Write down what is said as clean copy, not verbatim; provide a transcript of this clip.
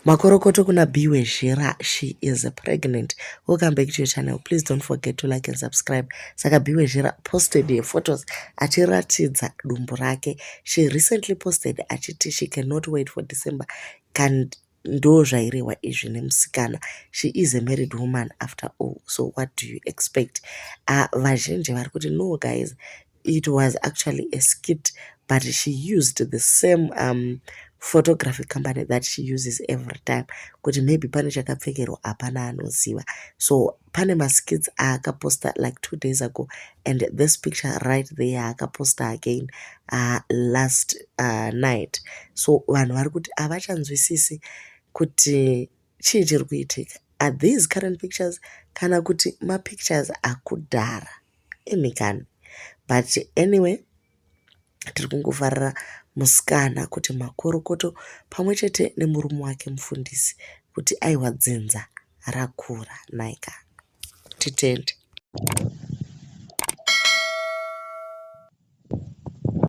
Makorokoto kuna Bee Wezhira, she is pregnant. Welcome back to your channel. Please don't forget to like and subscribe. Saka Bee Wezhira posted her photos achiratidza dumbu rake. She recently posted achiti she cannot wait for December. Can ndo zvairehwa izvi nemusikana. She is a married woman after all. So what do you expect? Vazhinji vari kuti no guys, it was actually a skit, but she used the same photography company that she uses every time, kuti maybe pane chakapfekerwa, hapana anoziva. So pane maskits aakaposta like 2 days ago and this picture right there yaakaposta again last night. So vanhu vari kuti havachanzwisisi kuti chii chiri kuitika. Are these current pictures kana kuti mapictures akudhara imikani? But anyway, tiri kungofarira musikana kuti makorokoto pamwe chete nemurume wake mufundisi, kuti aiwa, dzinza rakura naika, titende.